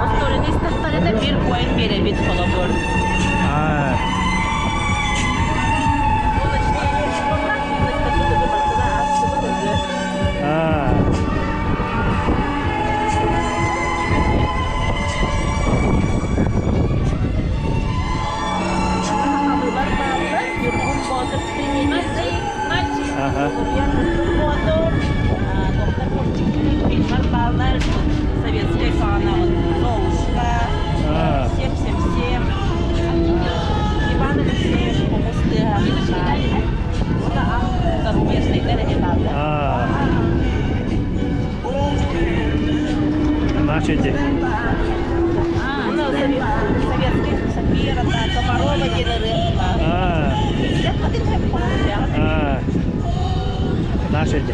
Остуоруйаны истэхтэринэ биир коин биэрэбит холобур. Ньургун Боотур Ага. Фильмар советскай саҕана Золушка, 777, Иван Алексеевич хомус тыаһа зарубежныйдар эмиэ бааллар. Наша иди. Советский Сапира, Комарова диэн ырыа. Наша иди.